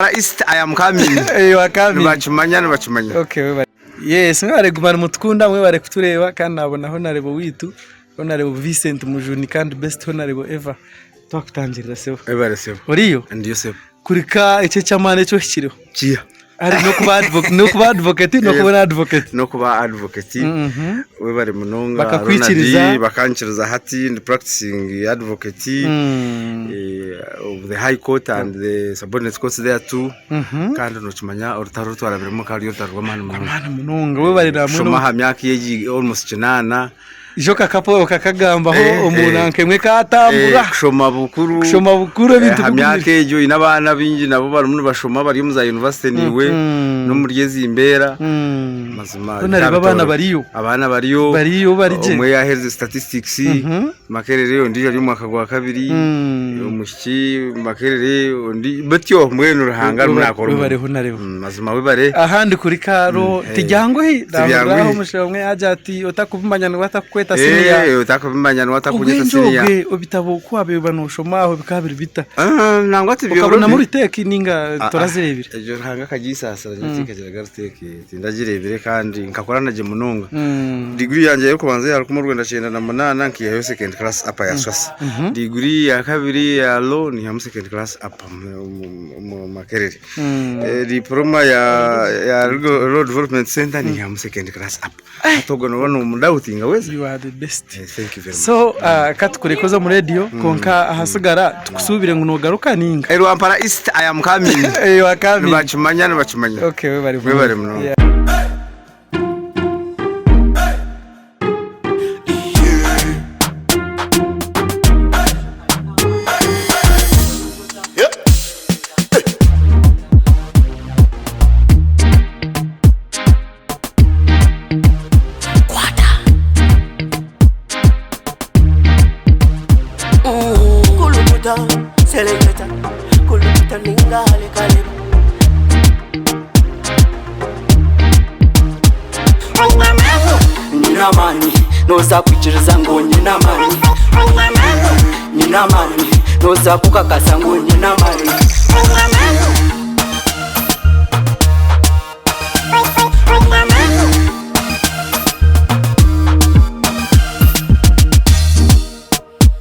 East I am coming. You are coming. Nibakimanya nibakimanya. Okay, webale. Yes, mwebale guma nimutukunda, mwebale kutureeba kandi nabona Honarebo waitu, Honarebo Vincent Mujuni kandi best Honarebo ever. Twakutangirira sebo. Webale sebo. Oriyo? Ndiyo sebo. Kurika ekyo eky'amaani eki ohikireho. Kiha. Hari n'okuba advo- n'okuba advocate n'okuba na advocate. N'okuba advocate. Mhm. Webale munonga. Bakakwikiriza. Ronald, Bakankiriza hati ndi practicing advocate. Mm. Eh, of the high court and the subordinate courts there too. Mhm. Kandi nokimanya orutaro oru twarabiremu rukaba ruri orutaro rw'amaani munonga. Amaani munonga webale namwe Kushoma aha myaka egi almost kinaana. Ijo okakapo okakagambaho Eh, omu eh. nanka emwe Eh, katambura. kushoma bukuru. Kushoma bukuru ebintu Aha myaka bigumire. egyo oine abaana baingi nabo barimu nibashoma bari omu za yunivasite naiwe Mhm. n'omuri ezi mbeera. Mm. Mazima Hoona reeba abaana bariyo. Abaana bariyo. Bariyo bari gye. Omwe yaaherize statistics Mhm. Makerere ondiijo ari omu mwaka gwa kabiri. Mm. Omwishiki Makerere ondi batyo mbwenu Ruhanga arimu naakora Webare omurimo. hoona reeba. Mm, Mazima webare. Ahandi kuri kaaro Mm, eh. tibyanguhi Tibyanguhi. nahurira omushaija omwe yaagira ati otakubimanya niwe atakukweta siniya. Eh, otakubimanya niwe atakunyeta Obwengye siniya. obwe ebitabo oku wabaire oba noshoma aho bikaba biri bita? Ah, nangwa tibyorobi. Okabonamu riteki ninga Ah, ah, torazireebire? Egyo Ruhanga akagisaasira nyowe tinkagiraga riteki tindagireebire kandi nkakora na gye munonga. Mm. Diguri yangye ey'okubanza eya 1998 nkihayo second class upper ya SWASA. Diguri ya kabiri ya law niihamu second class upper omu Makerere. Diploma ya ya Legal Law Development Center niihamu second class upper. Hati ogwo nooba noomudawutinga weeza? You are the best. Eh, Thank you very much. So uh, ka tukureke oze omu radio kwonka ahasigara tukusuubire ngu noogaruka ninga. Eh, Rwampara East I am coming. You are coming. Nibakimanya nibakimanya. Okay, webale Webale munonga. Yeah. Kulukuta, seleketa, kulukuta ninga halikaleba. Nyine amaani noza kwikiriza ngu nyine amaani Nyine amaani noza kukakasa ngu nyine amaani.